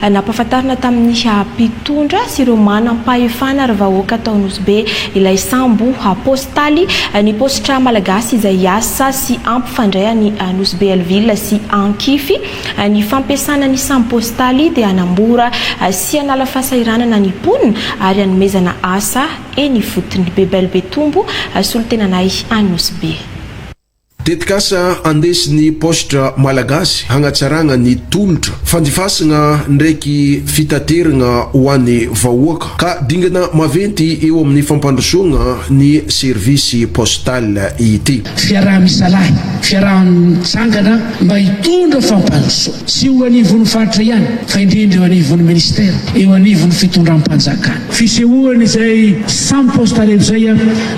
Nampahafantarina tamin'ny mpitondra sy ireo manam-pahefana ary vahoaka tao Nosy Be ilay sambo postaly ny paositra malagasy izay hiasa sy hampifandray an'i Nosy Be Hell-Ville sy Ankify. Ny fampiasana ny sambo postaly dia hanamora sy hanala fahasahiranana ny mponina ary hanomezana asa eny ifotony. Bebel Betombo, solontenanay any Nosy Be. Tetikasa andesin'ny Paositra Malagasy hagnatsaragna ny tolotra, fandifasagna ndraiky fitateragna ho an'ny vahoaka ka dingana maventy eo amin'ny fampandrosoagna ny service postal ity. Fiaraha-misalahy, fiaraha-mitsangana mba hitondra fampandrosoana, tsy eo anivon'ny faritra ihany fa indrindra eo anivon'ny minisitera, eo anivon'ny fitondram-panjakana. Fisehoany izay samy postale izay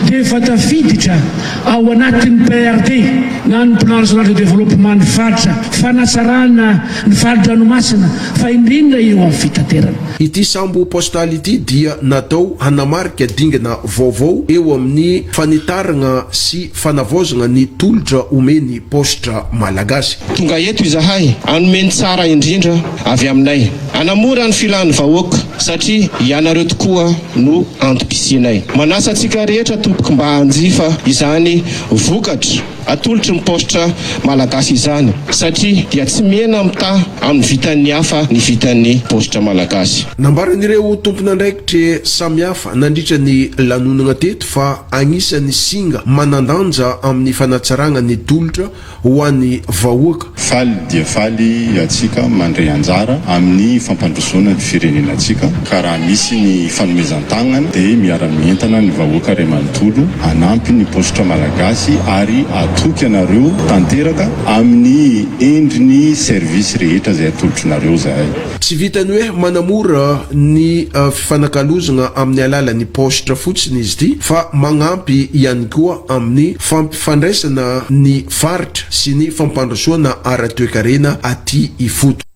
dia efa tafiditra ao anatin'ny PRD na ny Plan Régional de Développement ny faritra, fanatsarana ny fari-dranomasina fa indrindra eo amin'ny fitaterana. Ity sambo postaly ity dia natao hanamarika dingana vaovao eo amin'ny fanitarana sy fanavaozana ny tolotra omen'ny Paositra Malagasy. Tonga eto izahay hanome ny tsara indrindra avy aminay, hanamora ny filan'ny vahoaka satria ianareo tokoa no antom-pisianay. Manasa antsika rehetra tompoko mba hanjifa izany vokatra atolotry ny paositra malagasy izany satria dia tsy mena mitaha amin'ny vitan'ny hafa ny vitan'ny paositra malagasy. Nambaran'ireo tompon'andraikitry samihafa nandritra ny lanonana teto fa agnisan'ny singa manan-danja amin'ny fanatsaragna ny tolotra ho an'ny vahoaka. Faly dia faly antsika mandray anjara amin'ny fampandrosoana ny firenenantsika ka raha misy ny fanomezan-tagnana dia miara-mientana ny vahoaka iray manontolo hanampy ny paositra malagasy ary hatoky anareo tanteraka amin'ny endriny service rehetra izay atolotrinareo zahay. Tsy vitan'ny hoe manamora ny fifanakalozana amin'ny alalan'ny paositra fotsiny izy ity fa magnampy ihany koa amin'ny fampifandraisana ny faritra sy ny fampandrosoana ara-toekarena aty ifotony.